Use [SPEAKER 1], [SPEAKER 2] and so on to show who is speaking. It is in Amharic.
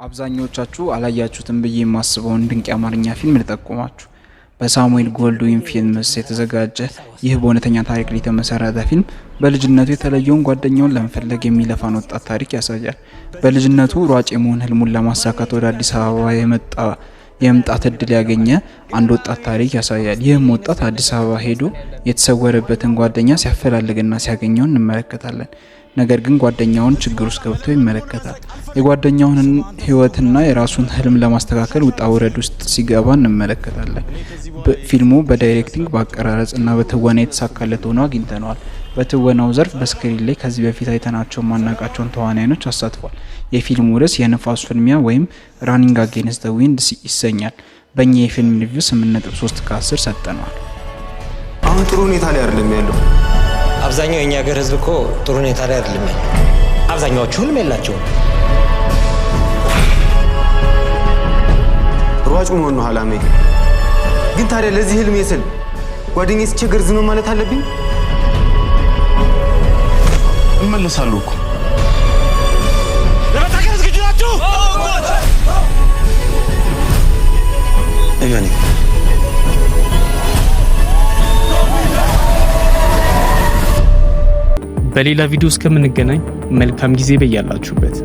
[SPEAKER 1] አብዛኞቻችሁ አላያችሁትም ብዬ የማስበውን ድንቅ የአማርኛ ፊልም ልጠቁማችሁ። በሳሙኤል ጎልድዊን ፊልምስ የተዘጋጀ ይህ በእውነተኛ ታሪክ ላይ የተመሰረተ ፊልም በልጅነቱ የተለየውን ጓደኛውን ለመፈለግ የሚለፋን ወጣት ታሪክ ያሳያል። በልጅነቱ ሯጭ የመሆን ህልሙን ለማሳካት ወደ አዲስ አበባ የመጣ የመምጣት እድል ያገኘ አንድ ወጣት ታሪክ ያሳያል። ይህም ወጣት አዲስ አበባ ሄዶ የተሰወረበትን ጓደኛ ሲያፈላልግና ሲያገኘው እንመለከታለን። ነገር ግን ጓደኛውን ችግር ውስጥ ገብቶ ይመለከታል። የጓደኛውን ህይወትና የራሱን ህልም ለማስተካከል ውጣ ውረድ ውስጥ ሲገባ እንመለከታለን። ፊልሙ በ directing፣ በአቀራረጽ እና በትወና የተሳካለት ሆኖ አግኝተነዋል። በትወናው ዘርፍ በ screen ላይ ከዚህ በፊት አይተናቸው ማናቃቸውን ተዋናዮች አሳትፏል። የፊልሙ ርዕስ የንፋሱ ፍልሚያ ወይም Running Against the Wind ይሰኛል። በእኛ የፊልም review 8.3 ከ10 ሰጠነዋል።
[SPEAKER 2] አሁን ጥሩ ሁኔታ ላይ አይደለም ያለው።
[SPEAKER 3] አብዛኛው የእኛ ሀገር ህዝብ እኮ ጥሩ ሁኔታ ላይ አይደለም ያለው። አብዛኛዎቹ ህልም የላቸውም።
[SPEAKER 2] ሯጭ መሆን ነው አላማዬ። ግን ታዲያ ለዚህ ህልሜ ስል ጓደኛዬ ሲቸገር ዝም ማለት አለብኝ?
[SPEAKER 4] እመለሳለሁ እኮ።
[SPEAKER 5] ለመታገል ዝግጁ ናችሁ?
[SPEAKER 4] እመኔ።
[SPEAKER 6] በሌላ ቪዲዮ እስከምንገናኝ መልካም ጊዜ በያላችሁበት።